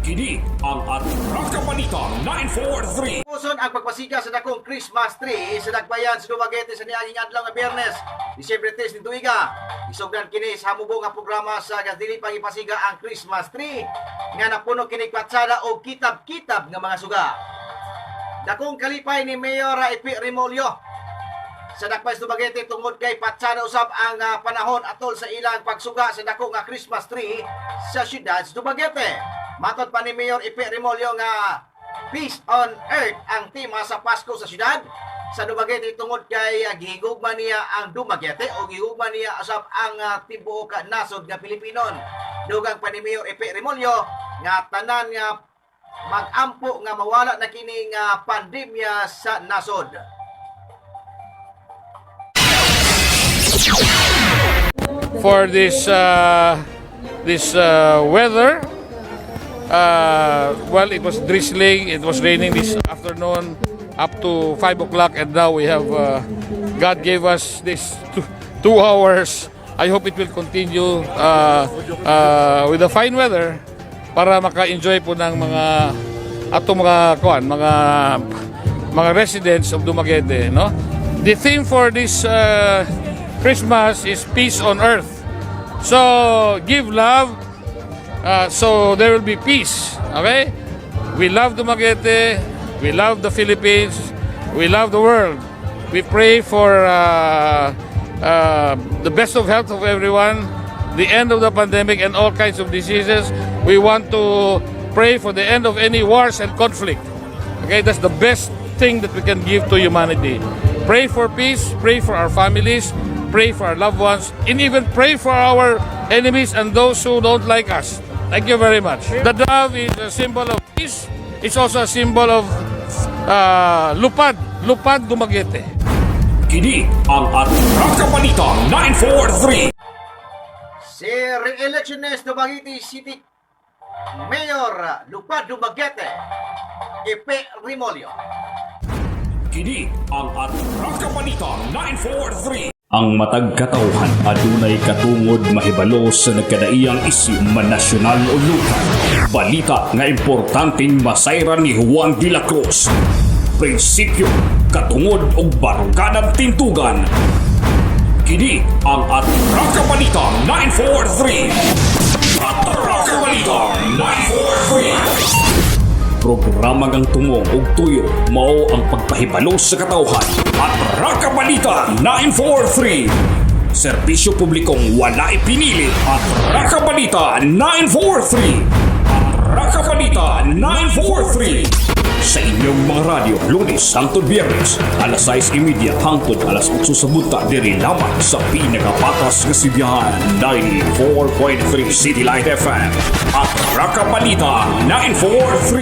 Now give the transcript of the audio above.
Kini ang Atraka Balita 943. Puson ang pagpasiga sa dakong Christmas tree sa Dakbayan sa Dumaguete sa niaging adlaw nga Biyernes, Disyembre 3 ning tuiga. Isugdan kini sa hamubong nga programa sa dili pang ipasiga ang Christmas tree nga napuno kini patsada og kitab-kitab nga mga suga. Dakong kalipay ni Mayor Ipe Remollo sa Dakbayan sa Dumaguete tungod kay patsada usab ang panahon atol sa ilang pagsuga sa dako nga Christmas tree sa siyudad sa Dumaguete. Matod pa ni Mayor Ipe Remollo nga "Peace on Earth" ang tema sa Pasko sa siyudad sa Dumaguete tungod kay gihigugma niya ang Dumaguete o gihigugma niya usab ang tibuok ka nasod nga Pilipinon. Dugang pa ni Mayor Ipe Remollo nga tanan nga magampo nga mawala na kini nga pandemya sa nasod. For this weather. Well, it was drizzling. It was raining this afternoon up to 5 o'clock, and now we have God gave us this 2 hours. I hope it will continue with the fine weather para maka-enjoy po ng mga atong mga kuan, mga residents of Dumaguete, no? The theme for this Christmas is "Peace on Earth." So, give love so there will be peace. Okay? We love Dumaguete, we love the Philippines, we love the world. We pray for the best of health of everyone, the end of the pandemic and all kinds of diseases. We want to pray for the end of any wars and conflict. Okay, that's the best thing that we can give to humanity. Pray for peace, pray for our families, pray for our loved ones, and even pray for our enemies and those who don't like us. Thank you very much. The dove is a symbol of peace. It's also a symbol of lupad, lupad Dumaguete. Kini ang Atraka Balita 943. Si re-electionist Dumaguete City Mayor Lupad Dumaguete, Ipe Remollo. Kini ang Atraka Balita 943. Ang matag katawhan adunay katungod mahibalo sa nagkadaiyang isyu, man nasyonal o lokal. Balita nga importanteng masayran ni Juan de la Cruz. Prinsipyo, katungod ug baruganan tindugan. Kini ang Atraka Balita 943. Atraka Balita 943. Programa ngang tumong ug tuyo mao ang pagpahibalo sa katawhan. Atraka Balita 943. Serbisyo publikong walay pinili. Atraka Balita 943. Atraka Balita 943. Sa inyong mga radyo, Lunes hangtod Biyernes, alas 6:30 hangtod alas 8 sa buntag, diri lamang sa pinakapatas nga sidyahan, 94.3 City Light FM. Atraka Balita 943.